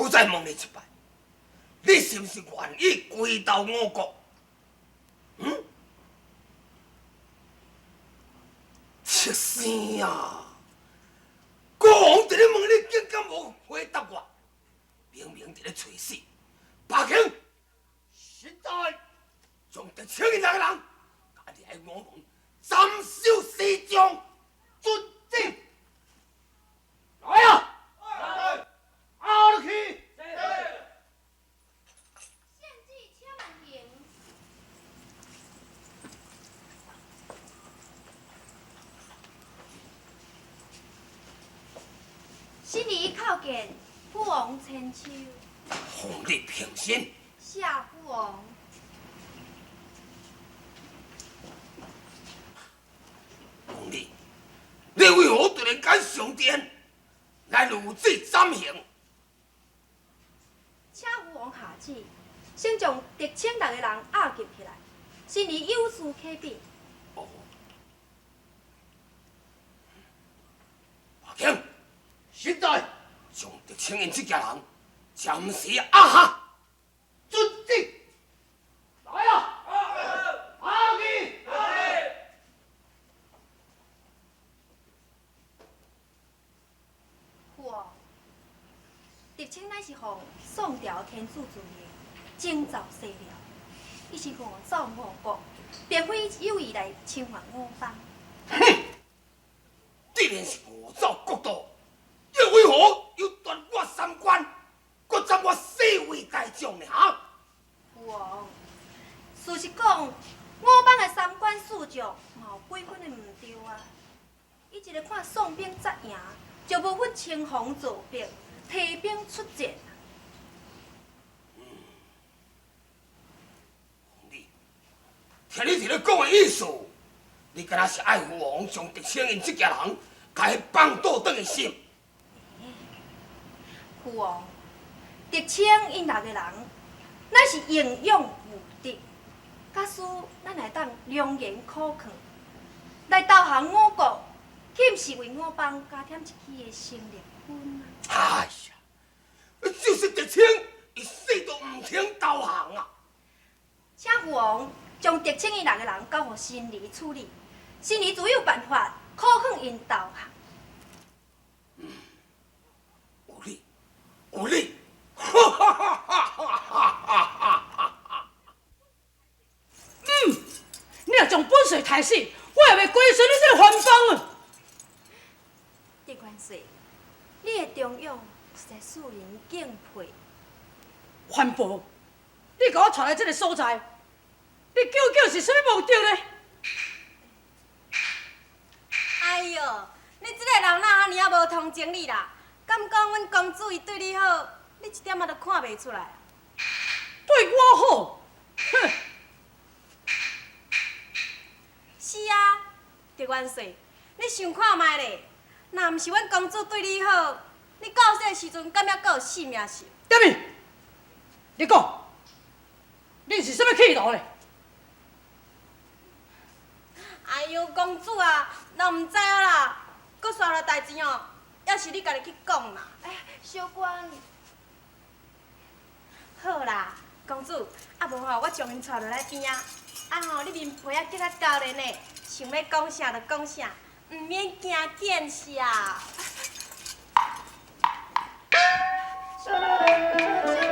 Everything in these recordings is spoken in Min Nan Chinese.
閣再問你一擺，你是毋是願意歸投吳國？嗯？畜生啊！國王佇咧問你，竟敢無回答我？明明佇咧揣死，白卿，現在將狄青𪜶兩個人，共掠來午門斬首示眾，遵旨。來啊！押入去。獻計且慢行。新兒叩見父王千秋。鳳你平身。謝父王。鳳你，你為何突然間上殿來如此斬刑？請父王下旨，先將狄青六個人押禁起來，新兒有事啟稟。哦，白卿，現在將狄青𪜶這家人暫時押下，遵旨。來啊！押去。父王，狄青乃是奉宋朝天子之命征召西辽，伊是誤走吳國，並非有意來侵犯我方。哼！既然是誤走國土，又為何又奪我三關，閣斬我四位大將呢？哈！父王，事實講，我方的三關四將嘛有幾分的毋對啊。伊一个看宋兵扎營，就無分青紅皂白，提兵出戰。你聽你佇咧講的意思，你敢若是愛父王將狄青𪜶這家人，共伊放倒轉去審？父王，狄青𪜶六個人，乃是英勇無敵。假使咱會當良言可勸，來投降吳國，豈毋是為我方加添一支的生力軍啊？哎呀，就是狄青，伊死都毋肯投降啊！請父王將狄青𪜶六個人交予新兒處理，新兒自有辦法可勸𪜶投降。有理，有理！哈哈哈哈哈哈！嗯，你若將本帥刣死，我也袂歸順你這個番邦啊！狄元帥，你的忠勇實在使人敬佩。番婆，你共我帶來這個所在，你究竟是啥物目的呢？哎喲，你這個人哪遐爾仔無通情理啦？敢講阮公主伊對你好，你一點仔都看袂出來啊？對我好？哼！是啊，狄元帥，你想看覓咧？若毋是阮公主對你好，你到這個時陣敢猶閣有性命受？點物？你講，你是啥物企圖咧？哎喲，公主啊，人毋知影啦，閣煞來代誌哦，猶是你家己去講啦。哎，小官。好啦，公主，啊無吼，我將𪜶帶落來邊仔，啊吼，你面皮仔激較厚練的，想欲講啥就講啥，毋免驚見笑。小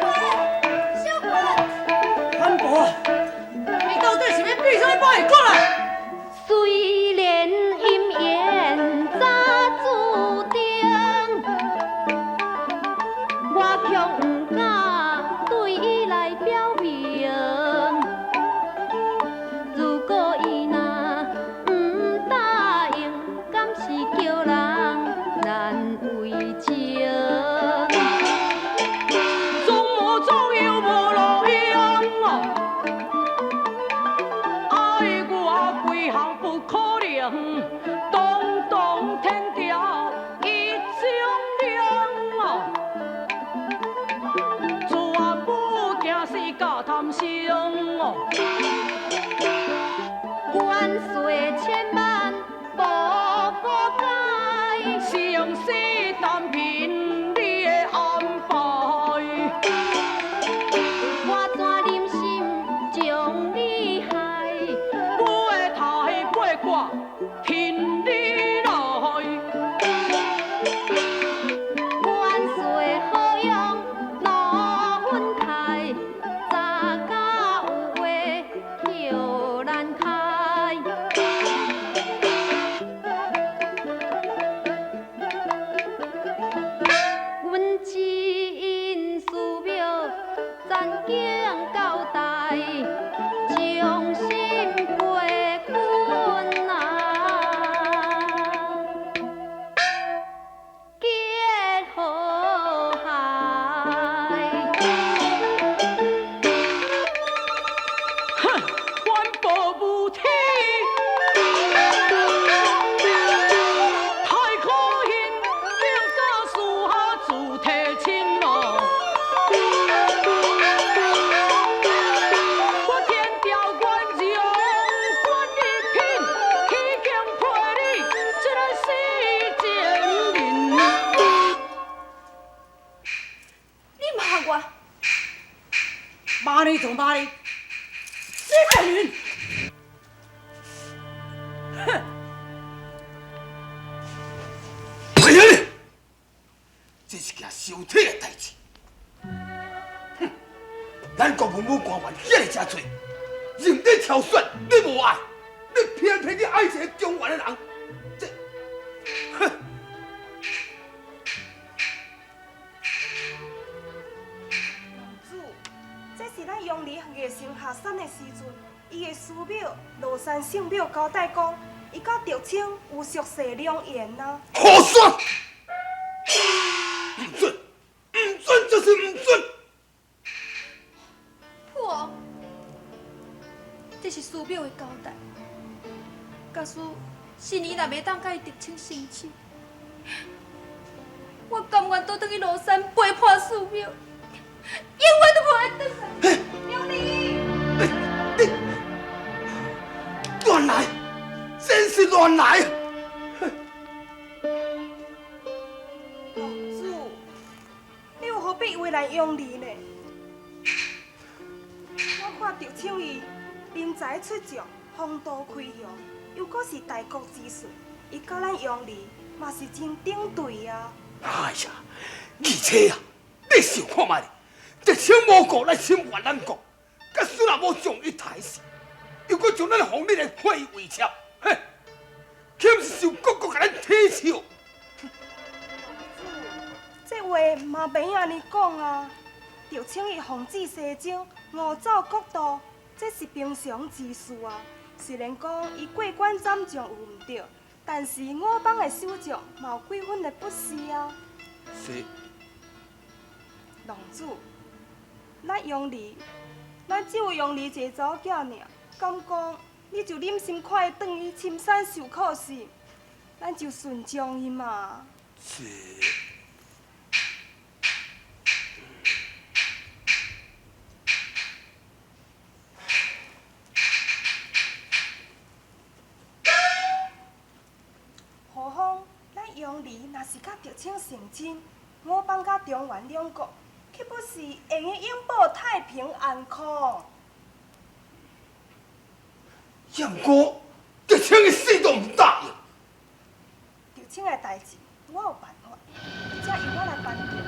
官，小官，番婆，你到底是欲變啥物把戲過來？雖然姻緣早注定，我卻毋敢對伊來表明。如果伊若毋答應，敢是叫人難為情。裝模作樣無路用哦，愛我幾項不可能，堂堂天朝一將令哦，絕不驚死甲貪生哦。元帥千萬步步改，生死單憑你的安排。我。骂你就骂你，你个女！哼！哎呀，这是件小体的代志。哼，咱国文武官员遐尔济多，任你挑选，你无爱，你偏偏去爱一个中原的人，这，哼！公主，这是咱杨离月升下山的时阵，伊的师表罗山圣庙交代讲，伊佮竹清有宿世良缘啊。胡说！唔准，唔准就是唔准。父王，这是师表的交代。假使新年若袂当佮伊竹清成亲，我甘愿倒转去庐山背叛师表，永远都无爱转来。杨离，你乱来，真是乱来！公主，你又何必为难杨离呢？我看竹清伊人才出众，风度开扬，又阁是大国之士，伊佮咱杨离嘛是真顶对啊！哎呀，而且啊，你想看觅咧，竹清无顾来侵犯咱国，假使若无将伊杀死，又阁将咱皇帝来废为妾，嘿，岂毋是受各国共咱耻笑？这话嘛免按呢讲啊！竹清伊奉旨西征，五走国度，这是平常之事啊。虽然讲伊过关斩将有毋对，但是我邦的守将嘛有几分的不是啊。是。郎主，咱杨离，咱只有杨离一个查某囝尔，敢讲你就忍心看伊转去深山受苦时，咱就顺从伊嘛。是。何况咱杨离若是佮竹清成亲，我邦佮中原两国，岂不是会用永保太平安康？也毋过，竹清伊死都毋答应。竹清的代志，我有办法，才由我来办定。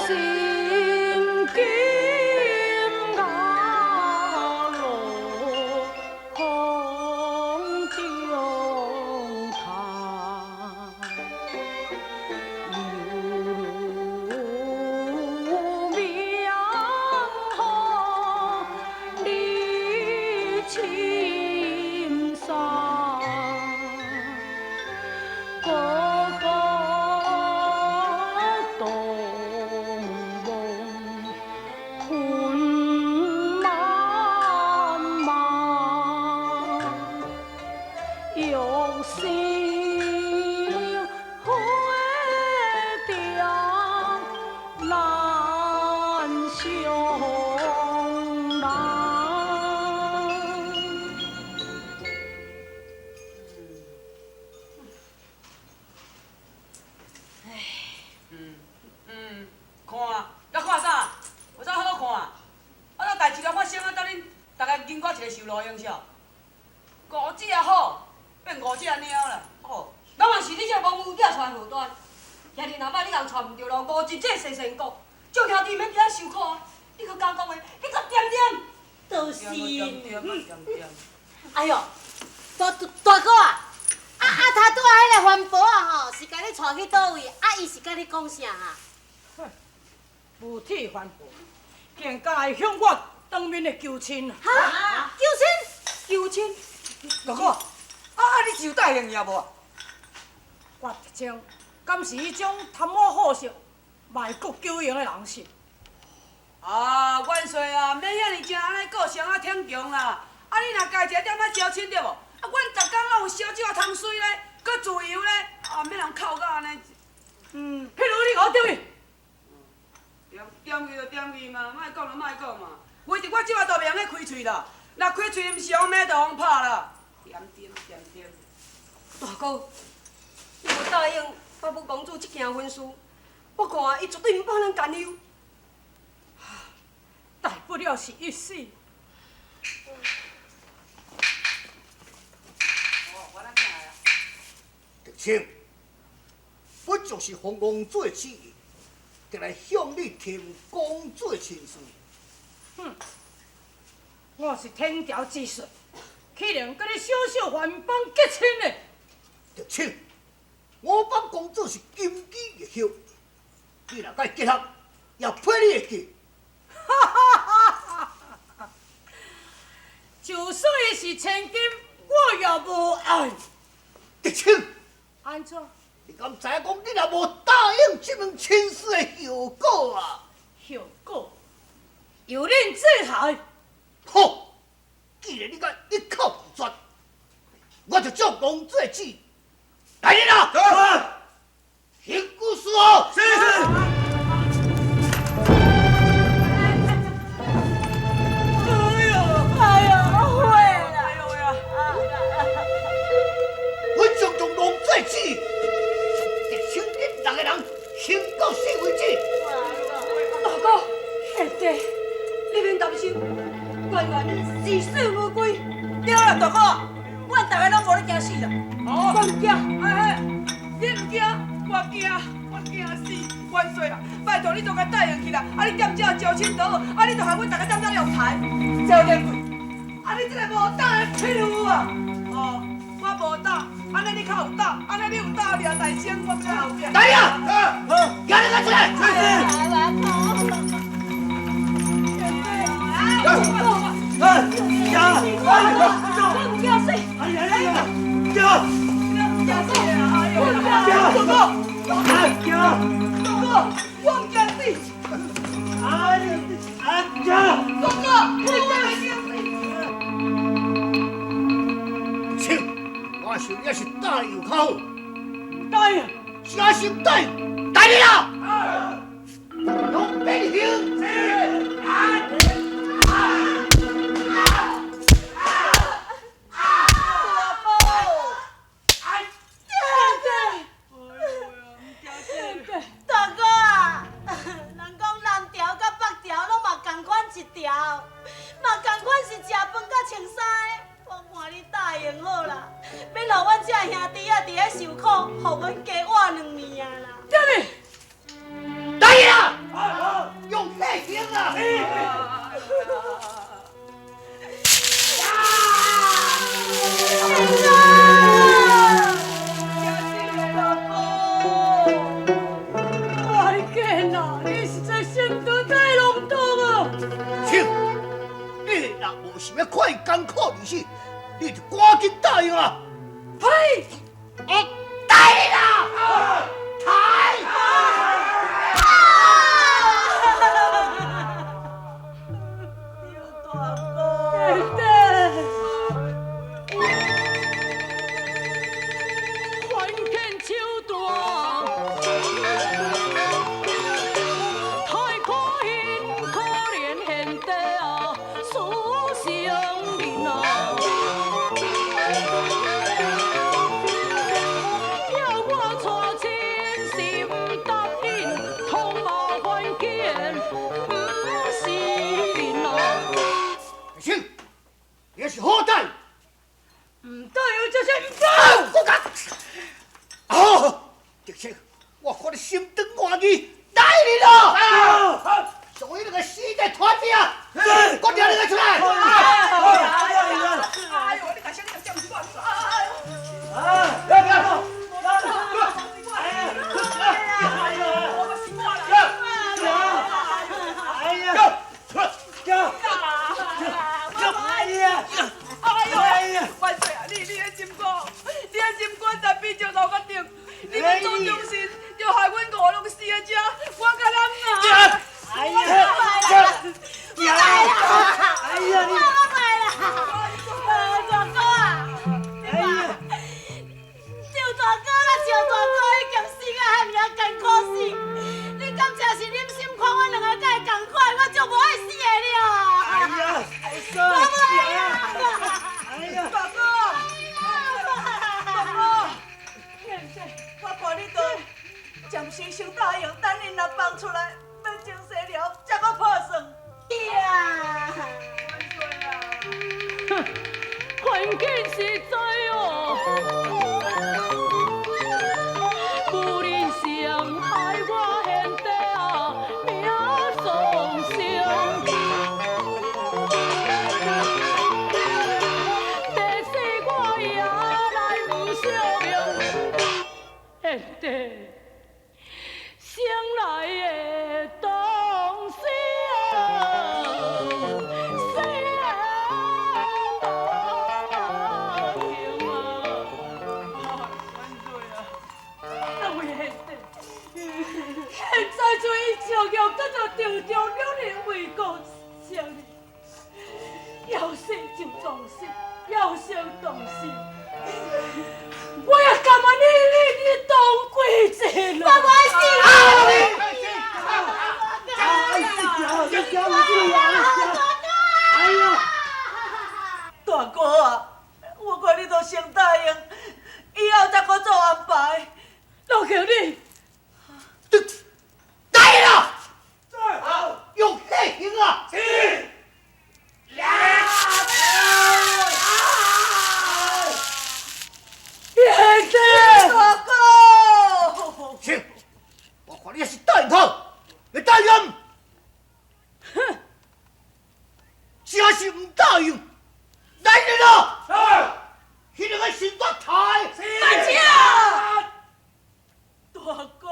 心金阿罗空中叹，犹如明火立青山，个个东梦困难茫，欲生花蝶难相难。看，咧看啥？有啥好看？啊，那代志了发生啊，等恁逐个经过一个受路用啥？五只好，变五只猫啦。哦，拢嘛是你这个戆牛仔带祸端，兄弟若摆你共带毋著路，误入这个细仙国，众兄弟免伫遐受苦啊！你阁敢讲话？你阁恬恬。就是。恬恬。哎哟，大大哥啊，啊啊，他拄仔彼个环保啊吼，是共你带去佗位？啊，伊是佮你讲啥啊？无铁环保，竟敢来向我当面的求亲啊！哈？求亲？求亲？大哥，啊啊！你是有答应伊啊无啊？我竹清，敢是彼种贪污好色、卖国求荣的人是？啊，元帅啊，免遐尔正按呢过好，双仔挺强啦。啊，你若加一个点仔招亲对无？啊，阮逐工拢有烧酒仔通水咧，阁自由咧，啊，免人哭到按呢。嗯，譬如你予我点去。点点去就点去嘛，莫讲就莫讲嘛。反正我这摆都袂用咧开喙啦，若开喙毋是予骂就予拍啦。点点点点。大哥，你无答应北武公主这件婚事，我看伊绝对毋放咱甘休。大不了是一死。德清，我就是奉王子的旨意，特来向你提公主的亲事。哼，我是天朝之帅，岂能佮你小小番邦结亲呢？德清，我帮公主是金枝玉叶，你若佮结合，也配你会记。哈哈哈哈！就算伊是千金，我也无爱。德清，按怎？你敢知影讲，你若无答应这门亲事的后果啊？后果？由恁自害。好，既然你敢一口拒绝，我就照公主的旨意。来人啊！刑部司号。是。先到死为止。大哥，贤弟，你免担心，我愿你视死如归。对啦，大哥，阮大家拢无咧惊死啦。我毋惊，哎嘿，你毋惊，我惊，我惊死。万岁啊！拜托你都共答应去啦。啊，你踮遮招亲就好，啊，你就害阮大家踮遮了台，赵天贵，啊，你这个无胆的匹夫啊！哦，我无胆，按呢你较有胆，按呢你有胆掠大仙，我在后壁。来呀！好，押你出来。哎，押！哎，我毋惊死。哎呀呀！押！惊死！我毋惊死。大哥，哎，押！大哥，我毋惊死。哎哎，押！大哥，你真会惊死。请，我想也是答应有较好。答应。啥时答应？答应啦！用兵行。大哥啊，人讲南朝佮北朝拢嘛仝款一条，嘛仝款是食饭佮穿衫的。我看你答应好啦，免予阮这兄弟仔伫咧受苦，予阮加活2年啊啦。对咪？答应啦！用血刑啊！想欲看伊艰苦日子，你就赶紧答应啊！呸！我答应啦！抬！大哥，番见手段，太可怜可怜贤弟啊！紧实在哦，武林伤害我贤弟啊，命丧生。第四我也来毋惜命，贤弟生来的当死啊，死的当行啊！两位贤弟，现在就伊赵玉甲这张张两人为国相认，要死就撞死，要生当死。我也甘愿你你当归这咯。我爱死啊！哎呀！大哥啊，我看你都先答应，以后才阁做安排。老兄你，答应了，用血刑啊！是。贤弟，大哥，行，我看你也是答应好，你答应？哼，真是唔答应。来人啊！是。彼两个先夺台。大姐，大哥，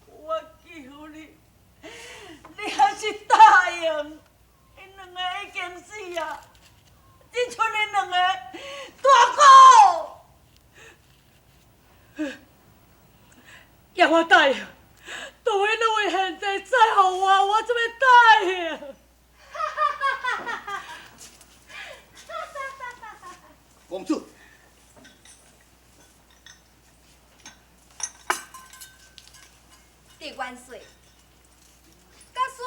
我求你，你还是答应。𪜶两个已经死啊，只剩恁两个，大哥。要我答应，除非两位贤弟再予我，我才欲答应。公主，狄元帅，假使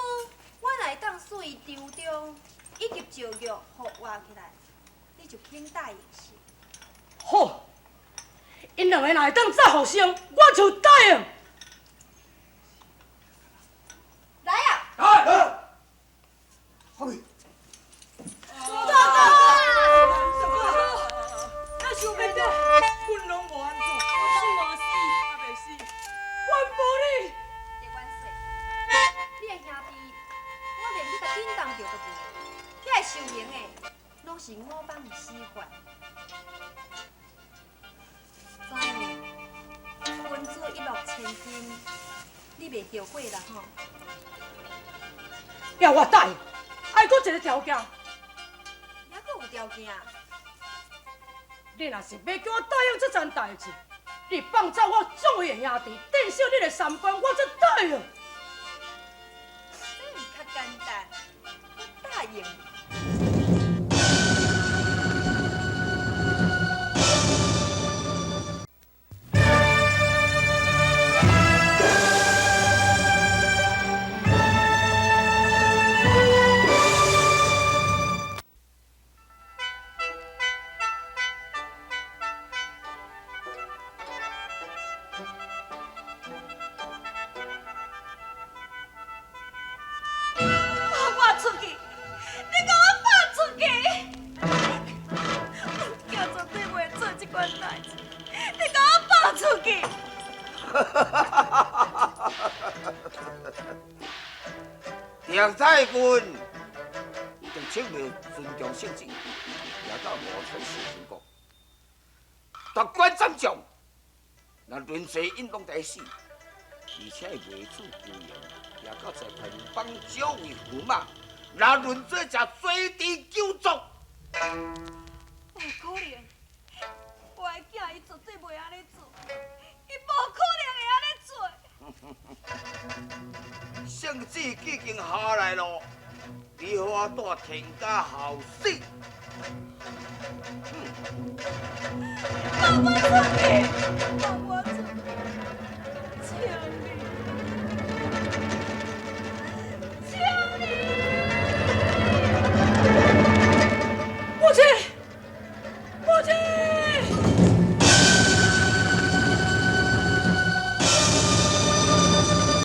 我若会当随张忠以及赵玉复活起来，你就肯答应是？好，𪜶两个若会当再复生，我就答应。来啊！来，好。大哥，咱想袂到，阮拢无安怎，死无死，也袂死。阮无你。狄元帅，你的兄弟，我连去共叮当著都无，遐个受刑的，拢是五帮的死犯。知影，君子一诺千金，你袂后悔啦吼？要我答应，爱阁一个条件。还阁有条件？你若是欲叫我答应这件代志，你放走我众位的兄弟，镇守你的三关，我才答应。这毋较简单，我答应。放我出去！你共我放出去！我囝绝对袂做这款代志，你共我放出去！狄太君，已经请命尊重圣旨，来到五川四神国，夺关斩将，若论罪𪜶拢得死，而且袂处拘刑，也到裁判帮招为驸马，若论罪者罪治九族。无可能，我的囝伊绝对袂按呢做，伊无可能会按呢做。圣旨已经下来咯，你予我带天家后死。放我出去！放我出